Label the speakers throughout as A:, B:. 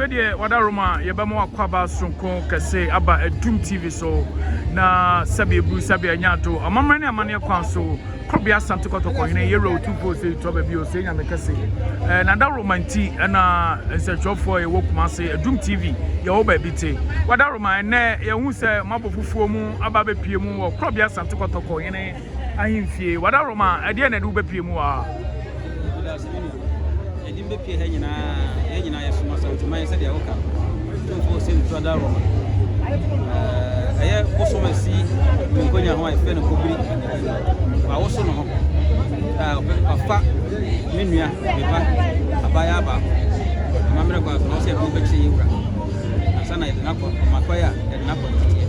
A: wei deɛ wadaroma a yɛbɛma wakɔ soronko kɛse aba Adum TV so na sɛbi eburu sɛbi anya ado amammerɛ ne amanneɛ kwan so Korobea Asante Kɔtɔkɔ hene yɛwura Otumfoɔ Osei tɔ baabi Osei Nyame kɛse ɛɛ nadaroma nti ɛna nsɛntwerɛfoɔ yɛwɔ Kumase Adum TV yɛwɔ baabi te wadaroma ɛnɛ yɛhu sɛ mabɔ fufuo mu aba abɛpie mu wɔ Korobea Asante Kɔtɔkɔ hene ahemfie. Wadaroma, ɛdeɛn na ɛde wo bɛpie mu wɔ ha?
B: Meda ase me nua. Yɛde mbɛpie ha nyinaa, yɛn nyinaa yɛsom Asanteman sɛdeɛ woka no. Tumfoɔ Osei Tutu Adaroma. Ɛyɛ bosom a ɛsi ne nkonya ho a yɛfrɛ no Kobiri. Wawoso ne ho. Wafa me nua, me ba, abaayewa baako. Amammerɛ kwan so na ɔsɛ yɛde no bɛkyerɛ yɛn wura. Ansa na yɛde no akɔ ɔmakɔe a yɛde no akɔ nteteɛ.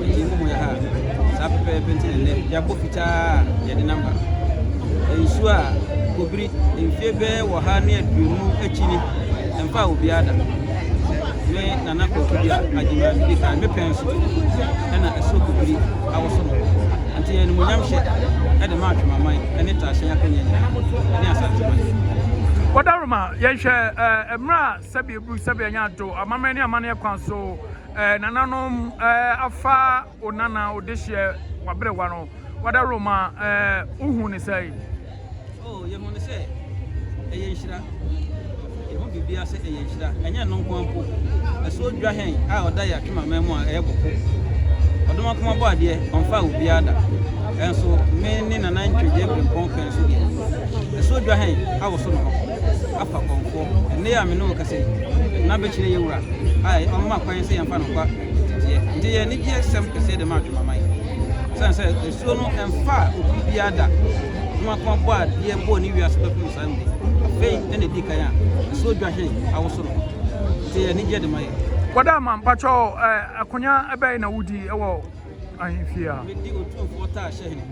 B: Enti mmom yɛ ha a, saa pɛpɛɛpɛ nti na nnɛ yɛabɔ fitaa a yɛde nam ha. Nsuo a kobiri mfeɛ bɛyɛ 120 akyi ni, ɛmfaa obiara da. Me Nana Kwaku Dua Agyeman medi kan, me pɛn so ɛna asuo kobiri awoso no. Nti yɛ animuonyam hyɛ de ma Atwemaman ne Taahyɛn akonnwa nyinaa ne Asanteman.
A: Wɔdaroma, yɛnhwɛ mmerɛ a sɛbi eburu sɛbi anya ato amammerɛ ne amanneɛ kwan so Nananom afa wo nana wo dehyeɛ w'aberewa no wada Roma wohu ne sɛn?
B: Oh, yɛhu ne sɛ ɛyɛ nhyira. Yɛhu biribiara sɛ ɛyɛ nhyira. Ɛnyɛ ɛno nko ara mpo. Asuo dwa hɛn a ɔda yɛ atwemaman mu a ɛyɛ bɔko. Ɔdom akoma bɔ adeɛ, ɔmfaa obiara da. Ɛnso me ne Nana Ntwegye Brempɔn pɛn so deɛ, asuo dwa hɛn awoso no hɔ afa kɔmfoɔ. Ɛnnɛ yi a me ne wo kasa yi, na bɛkyerɛ yɛ wura. a ɔmma kwan sɛ yɛmfa no nkɔ teteɛ. Nti yɛ anigyeɛ sɛm kɛseɛ de ma Atwemaman. Sane sɛ asuo no ɛmfaa obi biara da. Nkomakoma bɔ adeɛ bɔɔ ne wiase bɛpem saa mmerɛ yi. Afei ɛna ɛdii kan a asuo dwa hene awoso no. Nti yɛ anigyeɛ de ma yɛn.
A: Wɔda ma mpakyɛw akonya bɛn na wodi wɔ ahemfie ha?
B: Medi Otumfoɔ Taahyɛhene.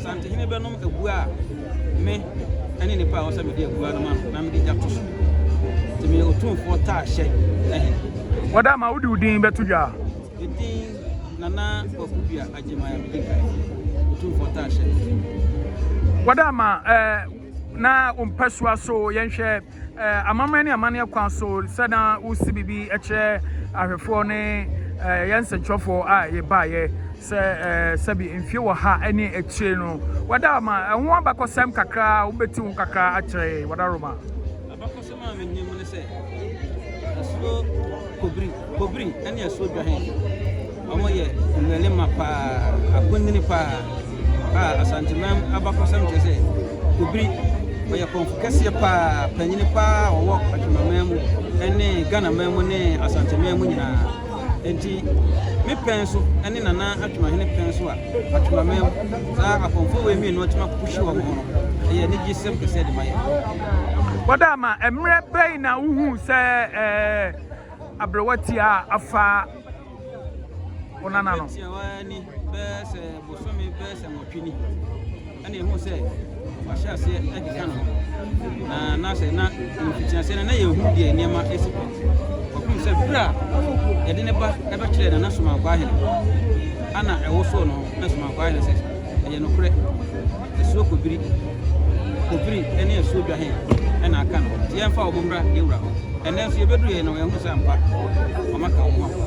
B: Santehene bɛnom abua a me ne nipa a ɔsɛ mede abua no ma no na mede gya to so. Nti meyɛ Otumfoɔ Taahyɛ hene.
A: Wɔda ma wode wo din bɛto dwa.
B: Me din Nana Kwaku Dua Agyemang a medi kan, Otumfoɔ Taahyɛ.
A: Wɔda ma eh, na wo mpasua so yɛnhwɛ eh, amammerɛ ne amanneɛ kwan so sɛ na wosi biribi kyerɛ ahwɛfoɔ ne eh, yɛn nsɛnkyerɛfoɔ a yɛbaeɛ sɛ eh, sɛbi mfie wɔ ha ne akyire no wada ma ɛho abakɔsɛm kakra wobɛti ho kakra akyerɛ yɛn wada Roma.
B: Abakɔsɛm a menim ne sɛ asuo Kobiri, Kobiri ne asuo Dwahen, wɔyɛ mmarima paa, akunini paa a Asanteman abakɔsɛm kyerɛ sɛ Kobiri ɔyɛ kɔmfo kɛseɛ paa, panyini paa a ɔwɔ Atwemaman mu ne Ghanaman mu ne Asanteman mu nyinaa. Enti me pɛn so ne Nana Atwemahene pɛn so a Atwemaman mu saa akɔmfoɔ wei mmienu atumi apuhyi wɔn ho no, ɛyɛ anigyesɛm kɛseɛ de ma yɛn.
A: Wɔda ama mmerɛ bɛn na wohuu sɛ ɛɛ aberewa tia afa wo nana no?
B: Tiawa ni bɛyɛ sɛ bosome bɛyɛ sɛ nwɔtwe ni ɛna ehu sɛ wahyɛ aseɛ ɛkeka ne ho na na sɛ na mfitiaseɛ no na yɛhu deɛ nneɛma esi kɔ kɔpem sɛ berɛ a yɛde ne ba ɛbɛkyerɛ Nana Somankwa Ahene ana ɛwosoo no na Somankwa Ahene sɛ ɛyɛ nokorɛ asuo kobiri kobiri ne asuo dwahe ɛna aka no nti yɛmfa wɔn mmra yɛwura hɔ ɛnɛ nso yɛbɛduru yɛ no yɛhu sɛ ampa wɔn aka wɔn ho ampa.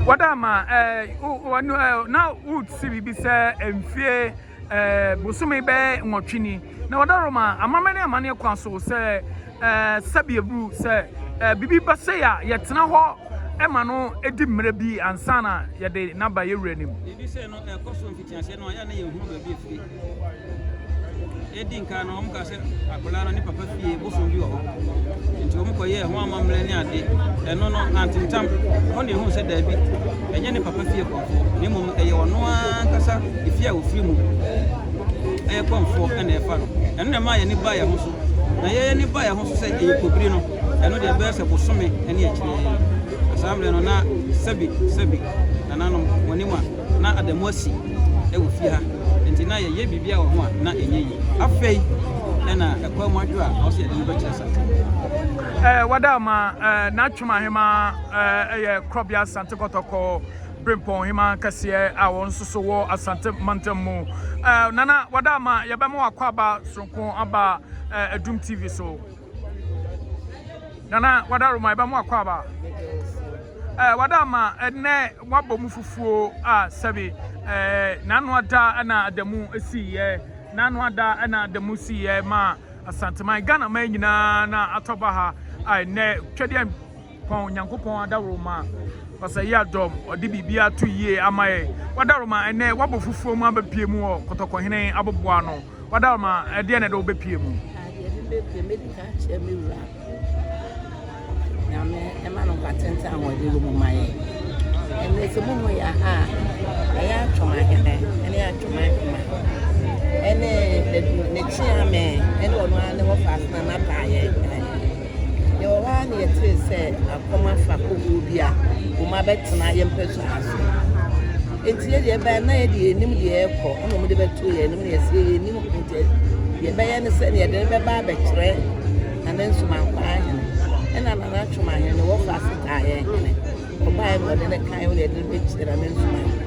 A: Wɔda ma ɛɛ na wosi biribi sɛ mfie ɛɛ bosome bɛyɛ nwɔtwe ni na wɔda Roma amammerɛ ne amanneɛ kwan so sɛ ɛɛ sɛbi eburu sɛ ɛɛ biribi ba sɛ a yɛtena hɔ ma no di mmerɛ bi ansa na yɛde n'aba yɛwura nim.
B: Biribi sɛ no ɛkɔ so mfitiaseɛ no a yɛ na yɛhunu baabi efiri. Edi nkan no, wɔka sɛ akwadaa no ne papa fie bosom bi wɔ hɔ. Nti wɔkɔyɛɛ ho amammerɛ ne ade. Ɛno no, antentam. Ɛhɔ na ehuu sɛ daabi, ɛnyɛ ne papa fie kɔmfoɔ, na mmom ɛyɛ ɔno ankasa efie a ofiri mu ɛyɛ kɔmfoɔ na ɛfa no. Ɛno na ɛmaa yɛn ani baa yɛn ho so. Na yɛn ani baa yɛn ho so sɛ ɛyɛ kobiri no, ɛno deɛ ɛbɛyɛ sɛ bosome ne akyire yi. Na saa mmerɛ no na sɛbi sɛbi nananom wɔn anim a na Adamu asi wɔ fie ha, nti na yɛyɛ biribi a wɔ ho a na ɛnyɛ yie. Afei na ɛkwan mu adwo a ɔsɛ yɛde no bɛkyerɛ sa.
A: Eh, wada ma eh, n'atwom ahema eh, ɛyɛ Korɔbea Asante Kɔtɔkɔ Brempɔn hema kɛseɛ a wɔn nso so wɔ Asante mantam mu. Eh, nana wada ma yɛbɛma wakɔ aba soronko aba eh, Adum TV so. Nana Wadaroma ɛbɛ mo akɔ aba. Ɛɛ Wadaroma ɛnɛ wabɔ mu fufuo a sɛbi ɛɛ n'ano ada ɛna adamu esi yɛ n'ano ada ɛna adamu si yɛ ma Asanteman Ghana man nyinaa na atɔ ba ha a ɛnɛ twɛdeɛ pɔn Nyankopɔn adaworoma Ɔsɛeadɔm ɔde biribi ato yie ama yɛ Wadaroma ɛnɛ wabɔ fufuo mu abɛpie mu wɔ Kɔtɔkɔhene aboboa no Wadaroma ɛdeɛ na ɛde wobɛpie mu.
C: Adeɛ de bɛpie mɛdi ka akyerɛ me wura Nyame ɛma no nkwa tenten ahoɔden wɔ mu ma yɛ. Ɛnɛ sɛ muhu yɛ ha a, ɛyɛ atwom ahene ɛne atwom ahema ɛne ne kyeame ɛne ɔno ara ne wɔfa asena n'ataa yɛ hene. Yɛwɔ hɔ a na yɛtee sɛ akɔm afa koguo bi a wɔn abɛtena yɛn mpɛsua so. Nti yɛ deɛ ɛbɛyɛ na yɛde yɛnim deɛ ɛrekɔ ɛna wɔde bɛto yɛn anim na yɛsɛ yɛnim nti deɛ ɛbɛyɛ ne sɛ deɛ yɛde no bɛba abɛkyerɛ Nana Nsumankwa ahene ɛna Nana Atwom ahene ne wɔfa ase taa yɛn hene ɔbaeɛ na ɔde ne kan na yɛde no bɛkyerɛ Nana Nsumankwa.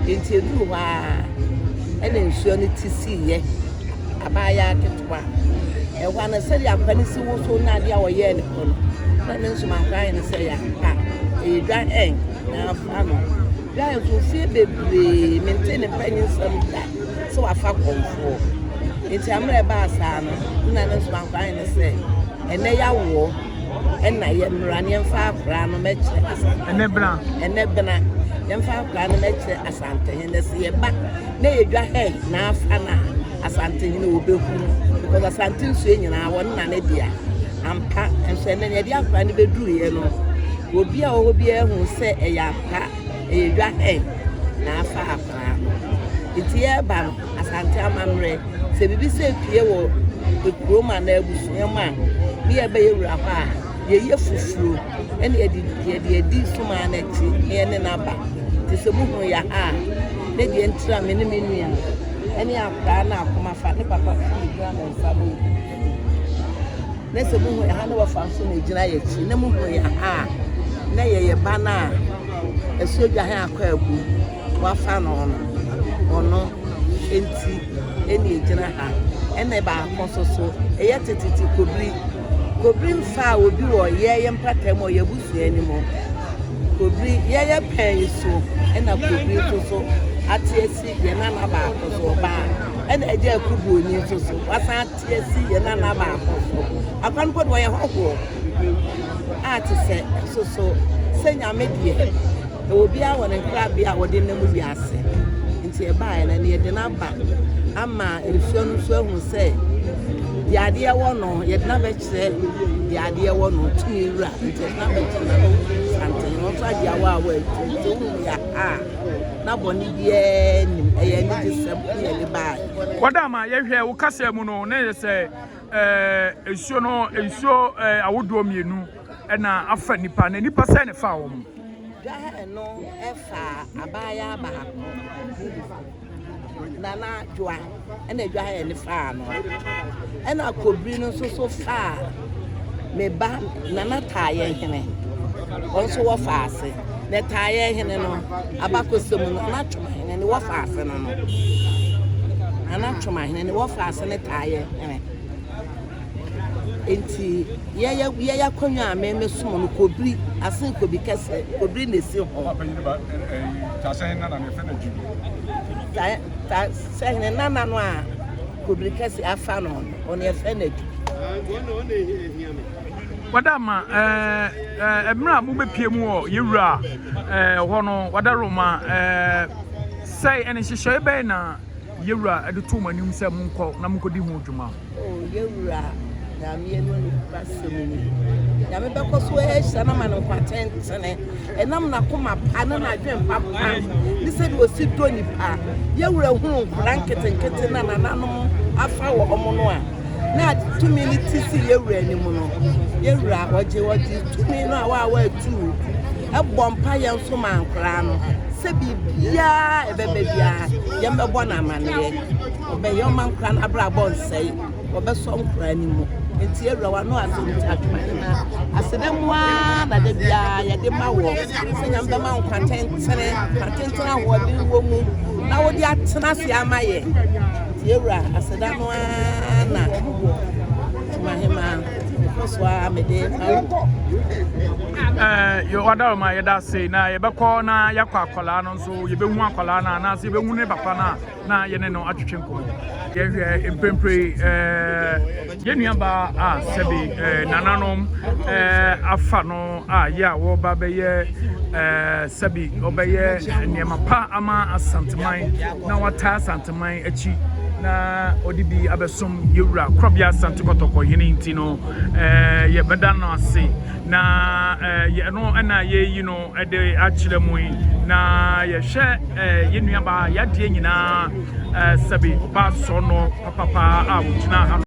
C: Nti eduru hɔ a ɛna nsuo no ti siiɛ abaayewa ketewa ɛhɔ ano sɛdeɛ akwa no si woso na adeɛ a ɔyɛɛ ne ho no na ne Nsumankwa ahene sɛ yɛ ampa ɛyɛ dwa hɛn na afa no dwa hɛn so mfie bebree mente ne mpanyin nsɛm da sɛ wafa kɔmfoɔ. Nti ammerɛ ɛbaa saa no na ne Nsumankwa ahene sɛ ɛnɛ yɛawoɔ ɛna yɛmmra ne yɛmfa akwaraa no mɛkyerɛ Asante.
A: Ɛnɛ bena.
C: Ɛnɛ bena yɛmfa akwaraa no mɛkyerɛ Asantehene na sɛ yɛba na yɛdwa hɛn na afa no a Asantehene wɔbɛhunu because Asante nsuo nyinaa wɔn na ne dea. Ampa nso ɛnɛ yɛde akwaraa no bɛduruiɛ no obi a ɔwɔ biara hu sɛ ɛyɛ ampa ɛyɛ dwa hɛn na afa akwaraa no. Nti yɛreba no Asante amammerɛ sɛ biribi sɛ pie wɔ kurom anaa abusua mu a ne yɛbɛyɛ wura hɔ a yɛyɛ fufuo ɛne yɛde yɛde adi somaa no akyi na yɛne no aba. Nti sɛ muhu yɛ ha a ne deɛ ntira me ne me nua ɛne akwaraa no akoma fa ne papa so na gyina ne nsa benkum so. Na sɛ muhu yɛ ha ne wɔfa nso na gyina yɛ akyi na muhu yɛ ha a na yɛyɛ ba no a asuo dwa he akɔ agu wafa no no ɔno nti ɛna egyina ha. Ɛna baako nso so ɛyɛ tetete kobiri kobiri mfa a obi wɔ yɛyɛ mpata mu ɔyɛ abusua no mu kobiri yɛyɛ pɛn yi so ɛna kobiri nso so ate asi yɛ nana baako so ɔbaa ɛna agya akubuoni nso so wasan ate asi yɛ nana baako so akwan mpo de ɔyɛ hɔhoɔ a te sɛ nso so sɛ Nyame deɛ obiara wɔ ne nkrabea a wɔde nam wiase. Nti ɛbaeɛ no yɛde no aba ama nsuo no nso ahu sɛ deɛ adeɛ wɔ no yɛde no abɛkyerɛ deɛ adeɛ wɔ no tumi wura. Nti yɛde no abɛkyerɛ no Asantehene ɔnso agye awa a wɔatu. Nti wohu yɛ a na bɔne biara nim ɛyɛ anigyesɛm ne yɛde baeɛ.
A: Wɔda ama yɛhwɛ wo kasa mu no na yɛ sɛ ɛɛ nsuo no nsuo ɛɛ ahodoɔ mmienu ɛna afa nipa na nipa sɛ ne fa wɔn.
C: Dwa no ɛfa abaayewa baako Nana Dwoa ɛna dwa ne faa no ɛna kobiri no nso so faa me ba Nana Taayɛ hene ɔno nso wɔ fa ase na Taayɛ hene no abakɔsɛm no Nana Twomahene ne wɔ fa ase no no Nana Twomahene ne wɔ fa ase ne Taayɛ hene. Nti yɛyɛ yɛyɛ akonnwa a meme som no kobiri asen kobi kɛse kobiri na esi ho. Ta ta sɛhene nana no a kobiri kɛse afa no ɔno yɛfrɛ no adwubi.
A: Wada ama ɛɛ ɛɛ mmerɛ a mobɛpie mu wɔ yɛwura ɛɛ hɔ no wada Roma ɛɛ sɛ ɛne nhyehyɛe bɛn na yɛwura de to mo anim sɛ monkɔ na monkɔdi ho dwuma.
C: O yɛwura Nyame no nokwasɛm ni. Nyame bɛkɔ so ahyira no ama no nkwa tentene. Ɛnam n'akoma pa ne n'adwen papa ne sɛdeɛ ɔsi dɔ nipa. Yɛwura hunu nkwadaa nketenkete na nananom afa wɔ ɔmo no a na tumi no ti si yɛwura anim no. Yɛwura ɔgye ɔgye tumi no a waa waatu ɛbɔ mpa yɛn nso ma nkwadaa no sɛ biribiara ɛbɛba biara yɛn bɛbɔ no amanneɛ. Ɔbɛyɛ ɔma nkwadaa no abrabɔ nsɛe. Ɔbɛsɔ nkwadaa no mu. Nti awura wano asɛm nti atwoma aseda mu ara na da biara yɛde ma wɔ sɛ Nyame bɛma wo nkwa tentene nkwa tentene ahoɔden wɔ mu na wode atena ase ama yɛ. Nti awura aseda no ara na twomahema. Mekɔ so ara mede ma wo.
A: Ɛɛ yɛ ɔdaroma yɛda ase na yɛbɛkɔ na yɛakɔ akwadaa no nso yɛbɛhu akwadaa no anaasɛ yɛbɛhu ne papa no a na yɛne no atwetwe nkɔmmɔ. Yɛhwɛ mprempren ɛɛ yɛn nuabaa a sɛbi ɛɛ nananom ɛɛ afa no a yɛ a wɔreba bɛyɛ ɛɛ sɛbi ɔbɛyɛ nneɛma pa ama Asanteman na wataa Asanteman akyi na ɔde bi abɛsom yɛwura Korɔbea Asante Kɔtɔkɔ hene nti no ɛɛ yɛbɛda no ase na ɛɛ ɛno ɛna yɛyi no de akyerɛ mu yi na yɛhwɛ ɛɛ yɛn nuabaa yadeɛ nyinaa ɛɛ sɛbi ɔbaa sɔ no papapa a ɔgyina ha no.